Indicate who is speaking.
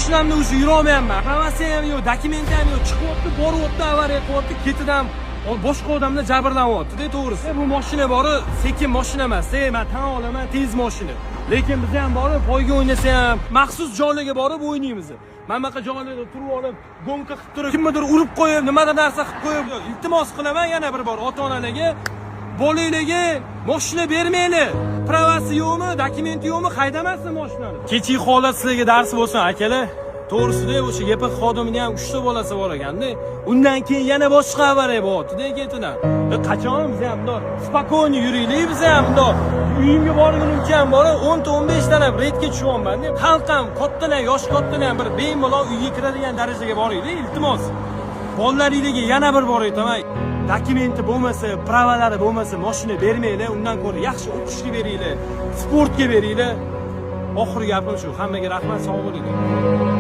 Speaker 1: Moshinamda уже yurolmayapman. Pravasi ham yo'q, dokumenti ham yo'q. Chiqyapti, boryapti, avariya qilyapti, ketidan boshqa odamlar jabrlanyapti-da, to'g'risi. Bu mashina bori sekin mashina emas, man tan olaman, tez mashina. Lekin biz ham borib poyga o'ynasa ham maxsus joylarga borib o'ynaymiz. Mana bunaqa joylarda turib olib, гонка qilib turib, kimnidir urib qo'yib, nimadir narsa qilib qo'yib, iltimos qilaman yana bir bor ota-onalarga, bolalarga mashina bermanglar. Pravasi yo'qmi, dokumenti yo'qmi, haydamasin mashinani. Kechki holat sizlarga dars bo'lsin, akalar. To'g'risida o'sha YPX xodimini ham 3 ta bolasi bor ekanda. Undan keyin yana boshqa avariya bo'lyapti-da ketidan. Qachon biz ham bundoq спокойно yuraylik, biz ham bundoq uyimga borgunimcha ham borib 10 ta 15 ta reydga tushyapman. Xalq ham, kattalar, yosh kattalar ham bir bemalol uyga kiradigan darajaga boraylik, iltimos. Bolalaringlarga yana bir bor aytaman. Dokumenti bo'lmasa, pravalari bo'lmasa mashina bermanglar, undan ko'ra yaxshi o'qishga beringlar, sportga beringlar. Oxirgi gapim shu. Hammaga rahmat, sog' bo'linglar.